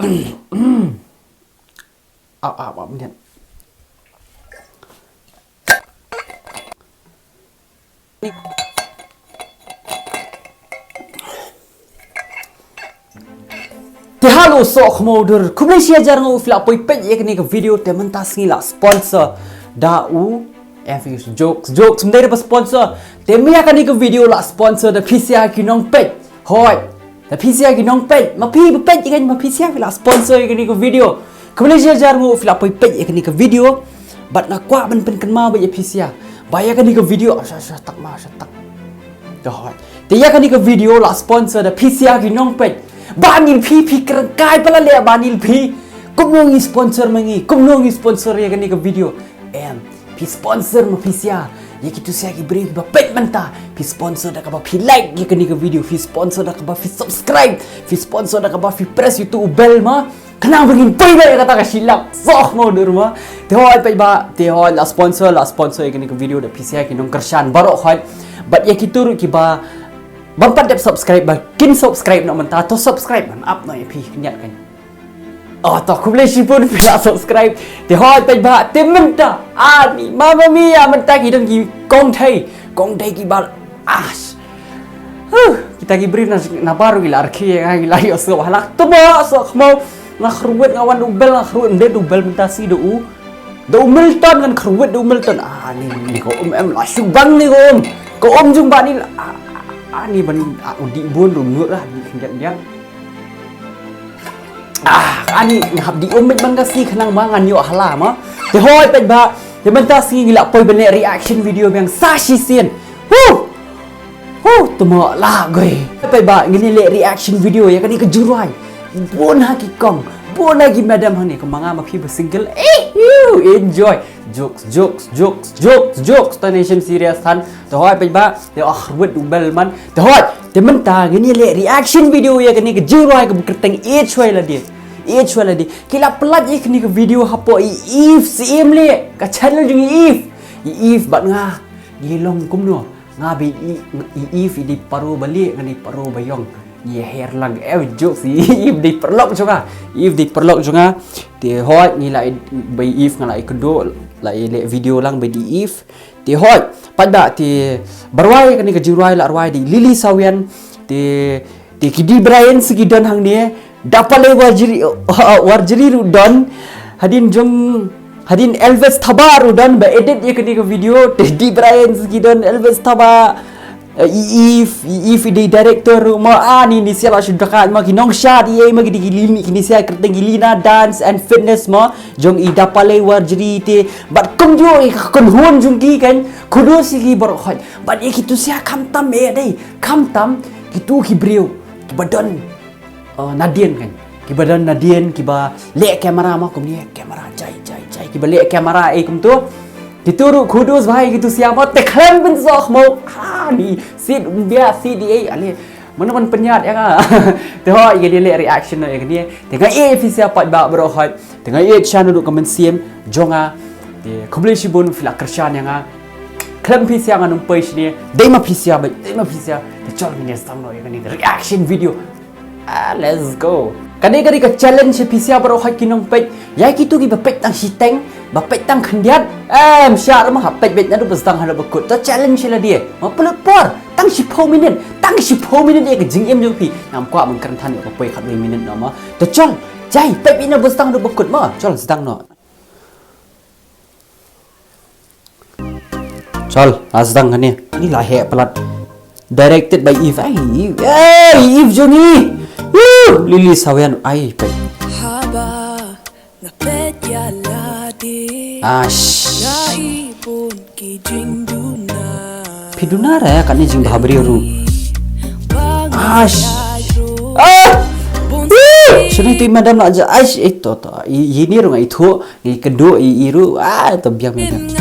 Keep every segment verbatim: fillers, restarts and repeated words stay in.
Ap, ap, ap, niat. Te halo soh khmawdur, khublei shihajar nguh phi la poi peit ïa kane ka video. Te mynta sngi la sponsor da u, eh, jokes, jokes, mynta da ba sponsor. Te mynta kane ka video la sponsor da phi sha ki nongpeit. Hoi. Da phi sha ki nongpeit, ma phi ba peit ïa kane, ma phi sha phi la sponsor ïa kane ka video. Khublei shihajar nguh phi la poi peit ïa kane ka video. Bad nga kwah ban pynkynmaw ba ïa phi sha, ba ïa kane ka video, ah, sha, sha, tak ma, sha, tak. Te hoi. Te ïa kane ka video la sponsor da phi sha ki nongpeit. Ba ngi phi, phi kren kai pala leh ba ngi phi. Kumno ngi sponsor ma ngi, kumno ngi sponsor ïa kane ka video. Em, phi sponsor ma phi sha. Ïa kitu sha ki briew kiba peit mynta. Phi sponsor da kaba phi like ïa kane ka video, phi sponsor da kaba phi subscribe, phi sponsor da kaba phi press ïa utu u bell ma. Khnang ba ngin poi ïa kata ka shilak. Soh mo dur ma. Te hoi peit ba, te hoi la sponsor, la sponsor ïa kane ka video da phi sha ki nongkyrshan baroh hoi. Bad ïa kitu ruh kiba bym pat dep subscribe ba kin subscribe noh mynta, to subscribe ban ap noh ïa phi khyndiat kan. Oh, to khublei shibun phi la subscribe. Te hoi peit ba, te mynta. Ani, Mamma Mia, mynta ki don ki kong thei. Kong thei kiba, ah. Huh, kita ki briew na, na baroh ki la rkhie, ki la ïoh soh halak. Te ba soh khmaw. Nga khrwit nga wan da u bell, nga khrwit, ym dei da u bell mynta shi da u. Da u Milton, ngan khrwit da u Milton. Ah, ni, ni ka um em la shu bang ni ka um. Ka um jong ba ni la, ah, ah, ah, ni ban, ah, u dih bun ruh mut lah, dih khyndiat khyndiat. Ah, ani nga hap dih um beit ban ka shi khnang ba ngan ïoh hala ma. Te hoi peit ba, te mynta shi ngi la poi ban leh reaction video biang sa shisien. Huh! Huh, te ma la goi. Peit ba, ngin leh reaction video ïa kane ka jingrwai. Bun ha ki kong, bun ha ki madam hangne, kumba nga ma phi ba single. Eh, you enjoy. Jokes, jokes, jokes, jokes, jokes. To nation serious than. Te hoi peit ba, te ah, khrwit u bell man. Te hoi, te mynta ngin leh reaction video ïa kane ka jingrwai kaba kyrteng Ïeit Shuwa Ïa Lade. Ïeit Shuwa Ïa Lade. Ki la pyllait ïa kane ka video hapoh i Eve Syiem leh. Ka channel jong i Eve. I Eve bad nga ngi long kumno. Nga bad i, i Eve i dei paro ba lieh, nga dei paro ba ïong. Ngi her lang, eh, jokes, i Eve dei paralok jong nga. I Eve dei paralok jong nga. Te hoi ngi la i, ba i Eve nga la i kynduh, la i leh video lang bad i Eve. Te hoi, pat ba te ba rwai kane ka jingrwai la rwai da i Lily Sawian. Te Te ki Dee Bryant sa ki don hangne, Da Palei Warjri, uh, Warjri ruh don, hadien jong, hadien Elvis Thabah ruh don, ba edit ïa kane ka video, te Dee Bryant sa ki don, Elvis Thabah, uh, i Eve, i Eve i dei director ruh ma, ani ni sha la shu dakaid ma, ki nongshad ïa ma ki dei ki lini, kine sha kyrteng ki Lina Dance and Fitness ma, jong i Da Palei Warjri te, bad kumjuh ïa ka kynhun jong ki kan, kudos ïa ki baroh hoi, bad ïa kitu sha khamtam eh dei, khamtam, kitu ki briew, kiba don. Oh, nadien kan. Kiba don nadien, kiba leh kamera ma kumne, kamera jai, jai, jai. Kiba leh kamera eh kumtu. Kitu ruh kudos bha ïa kitu sha ma te khlem pynsoh mo. Ha ni, sit biang, sit di eh, ale. Mano man pynïaid ïa nga. Te hoi, ïa kane leh reaction noh ïa kane. Te nga ïeit phi sha pat ba baroh hoi. Te nga ïeit sha naduh ka mynsiem jong nga. Te khublei shibun phi la kyrshan ïa nga. Khlem phi sha ngan ym poi shane. Dei ma phi sha, dei ma phi sha. Te chol ngin ïa sdang noh ïa kane reaction video. Ah, let's go. Kane ka dei ka challenge sha phi sha baroh hoi ki nongpeit. Ïa kitu kiba peit tang shiteng, ba peit tang khyndiat. Em, sha lama ha peit beit naduh ba sdang haduh ba kut. To challenge sha lade. Ma pynlut por. Tang shiphew minit. Tang shiphew minit ïa ka jingim jong phi. Ngam kwah ban kren than ïa ka poi khatwei minit noh ma. To chol. Jai, peit beit naduh ba sdang haduh ba kut ma. Chol sdang noh. Chol, la sdang kane. Ni la heh palat. Directed by Eve. Ai, Eve. Ai, Eve jong ngi. Woo! Lily Sawian. Ai, peit. Haba nga peit ïa lade. Ash. Nga i bun ki jingduna. Phi duna re kane jingbhabriew ruh. Ash. Ah! Woo! Shane tu i madam la ja. Ash, eh, to, to. I, ini ruh nga ithuh. Ngi kynduh i, i ruh, ah, to biang biang.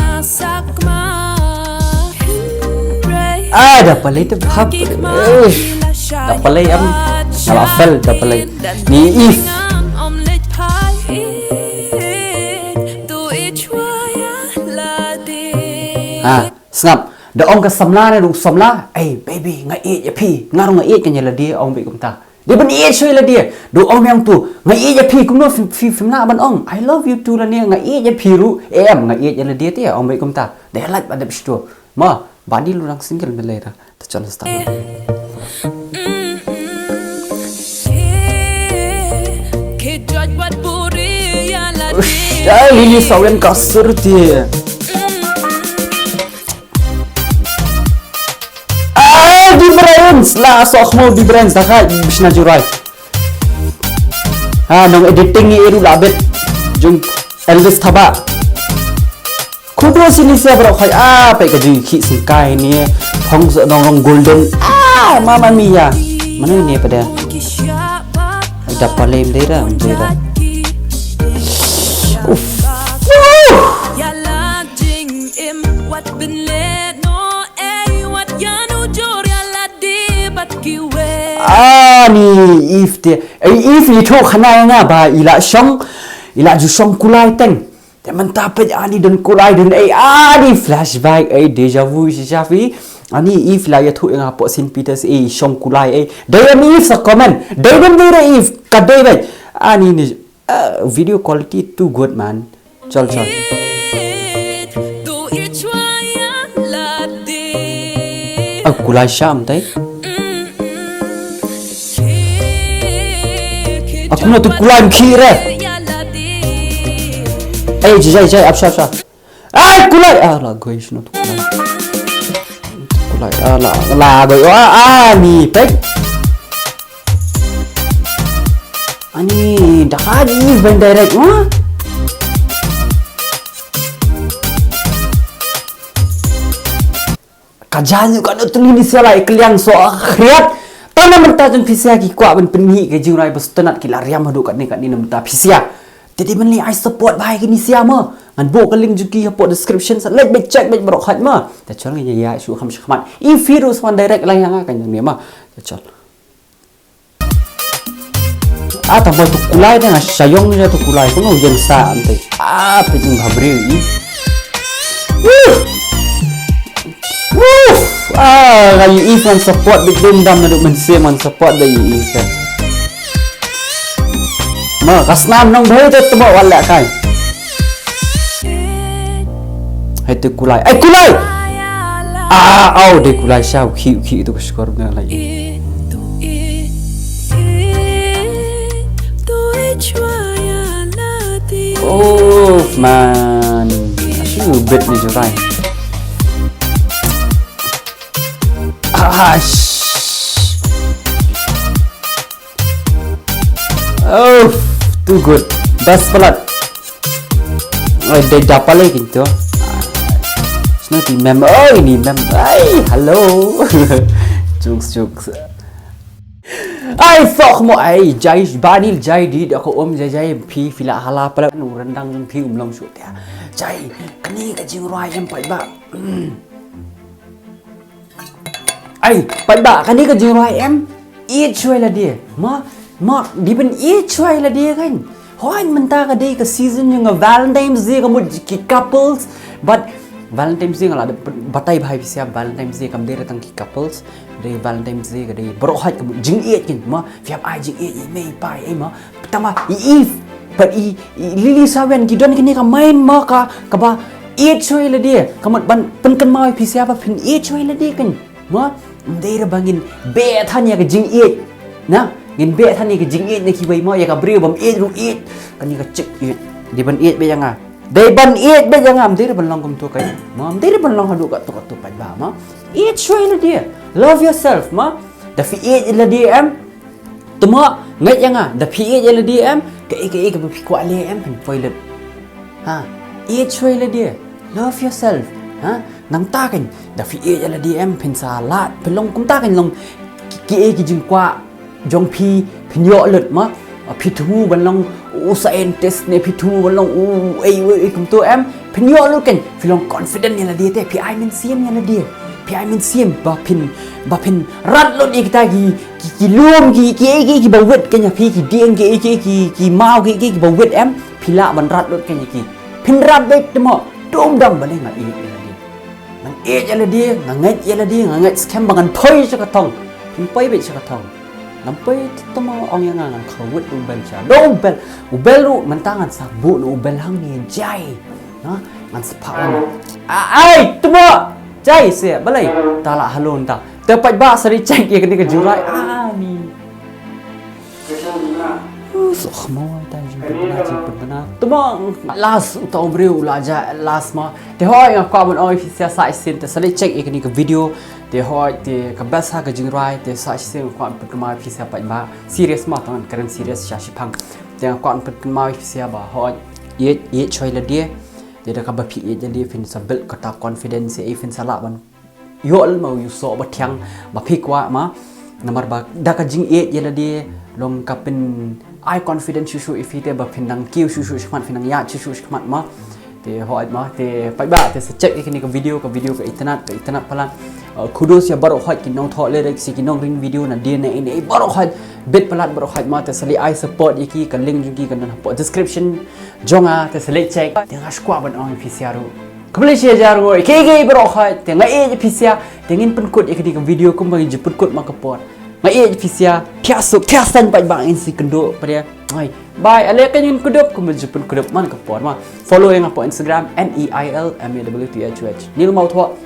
Ah, Da Palei te bha. Eish. Da Palei em. Nga la fel Da Palei. Ni Eve. Ah, sngap. Da ong ka samla ne ruh samla. Ei, baby, nga ïeit ïa phi. Nga ruh nga ïeit kane ïa lade, ong beit kumta. Dei ban ïeit shuwa ïa lade. Da ong ïa uto, nga ïeit ïa phi, kumno phi, phi, phim lah ban ong I love you too lane nga ïeit ïa phi ruh. Em, nga ïeit ïa lade te, ong beit kumta. Dei lait ba dep shto. Ma, bani lu dang single me lei ra. Te chal start. Ush, ai, Lily Sawen ka sur te. Ah, difference la soh mo difference da ka bishna jurai. Ha, nong editing i eru la bet jong Elvis Thaba. Kudo sini sia bro khai, ah, peit ka jing ki sengkai ni. Hong so nong nong golden. Ah, mama mia. Mana ini pada? Ai da palem dei ra, dei ra. Uff. Ani Eve te. Ai Eve i thok khana nga ba i la shong. I la ju shong kulai teng. Te mynta peit ani don kulai don ei ani flashback ei deja vu shisha phi. Ani Eve la ïathuh ïa nga hapoh Saint Peter's ei shong kulai ei. Dei em Eve sa comment. Dei don dei re Eve ka dei beit. Ani ni, uh, video quality too good man. Chal chal. Ak kulai sham tai. Aku na tu kulai mkhi re. Eh, jai jai jai, apsa apsa. Ai kulai, ah la goi shno tu kulai. Kulai, ah la la goi. Ah, ah ni pek. Ani da ka ji ban direct ma. Ka jia nyu ka no tuli ni sia lai kliang so khriat. Tang na mynta jong phi sia ki kwah ban pynmih ka jingrwai ba sngewtynnat ki la riam haduh katne katne na mynta phi sia. Te dei ban leh ai support bha ïa kine sia mo. Ngan buh ka link jong ki hapoh description sa like bad check bad baroh hait mo. Te chon ngi ïa shu kham shakhmat. I virus wan direct lai ïa nga kan jong ne mo. Te chon. Ah, tang ba tu kulai dah, sha ïong ni dah tu kulai. Kono ïeng sa ante. Ah, pejing bhabri ni. Wuh. Wuh. Ah, ka i fan support bit dum dam na duk mynsiem fan support da i fan. Ma, ka snam nong bhai te tebo wala kai. Hai tu kulai. Ai kulai. Ah, au dei kulai sha u khi u khi tu ka skor na lai. Oh man. Shu bit ni jurai. Ah, sh- Oh, too good. Best palat. Oi, dei da pale kinto. Snow ti mem. Oh, ini mem. Ai, hello. Jokes, jokes. Ai, fuck mo. Ai, jai banil jai di da ko om jai jai phi phi la hala pala nu rendang jong phi um long shu tia. Jai, kani ka jingrwai em pai ba. Ai, pat ba kane ka jingrwai em, ïeit shuwa ïa lade. Ma, ma, dei ban ïeit shuwa ïa lade kan. Hooid mynta ka dei ka season jong ka Valentine's Day ka mut ki couples. But Valentine's Day nga la dep batai bha ïa phi sia Valentine's Day kam dei tang ki couples. Dei Valentine's Day ka dei baroh hooid ka mut jingïeit kan. Ma, phi hap ai jingïeit ïa i mei i pa ei ma. Tang ba i Eve bad i, i Lily Sawen ki don kane ka main ma ka, kaba ïeit shuwa ïa lade. Ka mut ban pynkynmaw ïa phi sia ba phin ïeit shuwa ïa lade kan. Ma, ym dei re ba ngin beh than ïa ka jingïeit. Na, ngin beh than ïa ka jingïeit na kiwei ma, ïa ka briew bym ïeit ruh ïeit. Kane ka chick ïeit. Dei ban ïeit beit ïa nga. Dei ban ïeit beit ïa nga, ym dei re ban long kumto kan. Ma, ym dei re ban long haduh katto katto pat ba ma. Ïeit shuwa ïa lade. Love yourself ma. Da phi ïeit ïa lade em. Tuma, ngeit ïa nga, da phi ïeit ïa lade em, kaei kaei kaba phi kwah leh em, phin poi lut. Ha, ïeit shuwa ïa lade, love yourself. Ha, nangta kan, da phi ïeit ïa lade em, phin sa lad, phin long kumta kan long, ki, kiei ki jingkwah jong phi, phin ïoh lut ma, phi thmu ban long u scientist ne, phi thmu ban long u, ei, ei, ei, kumto em, phin ïoh lut kan, phi long confident ïa lade te, phi ai mynsiem ïa lade, phi ai mynsiem, ba phin, ba phin rat lut ïa kita ki, ki, ki lum ki, ki, ki, ki, kiba wit kan ïa phi, ki dieng ki, ki, ki, ki maw ki, ki, kiba wit em, phi lah ban rat lut kan ïa ki. Phin rat beit te mo, dum dang balei nga ïeit ïa lade. Nga ïeit ïa lade, nga ngeit ïa lade, nga ngeit skhem ba ngan poi sha ka thong. Phin poi beit sha ka thong. Nampai te tama ong ïa nga ngan kharwit u bel sha. Do u bel. U bel ruh mynta ngan sa buh u bel hangne jai. Na, ngan sa phah wan. Ai, tama. Jai se balei. Ta la halon ta. Te pat ba sari check ïa kane ka jurai. Ani. Soh mo ta jingpynbna jingpynbna. Tama last uta u briew la ja last ma. Te hoi nga kwah ban ong phi sia sa isin te sari check ïa kane ka video. Te hoi te ka best ha ka jingrai te sa shisien nga kwah ban pynkynmaw ïa phi sia paidbah. Serious ma tang kren serious sha shiphang. Te nga kwah ban pynkynmaw ïa phi sia ba hoi ïeit ïeit shoi lade. Te da kaba phi ïeit lade phin sa build kata confidence ïa phin sa lah ban ïoh lem ma u soh ba thiang ba phi kwah ma. Namar ba da ka jingïeit ïa lade long ka pyn ai confidence shuh shuh ïa phi te ba phin dang kiew shuh shuh shakhmat phin dang ïaid shuh shuh shakhmat ma. Te hoi ma te paidbah te sa check ïa kane ka video ka video ka itynnad ka itynnad palat. Uh, kudos ïa baroh hoi ki nongthoh lyrics ïa ki nongring video na D N A ne baroh hoi bit palat baroh hoi ma te sa leit ai support ïa ki ka link jong ki kan don hapoh description jong nga te sa leit check. Te nga shu kwah ban ong ïa phi sia ruh. Khublei shihajar nguh ïa kiei kiei baroh hoi te nga ïeit ïa phi sia te ngin pynkut ïa kane ka video kumba ngin ju pynkut ma ka por. Nga ïeit ïa phi sia thiah suk thiah saiñ paidbah ngin sa ïakynduh pat de. Ai. Bye, ale kan ïakynduh kumba ju pynkut man ka por ma. Follow ïa nga hapoh Instagram N E I L M A W T H O H. Neil Mawthoh.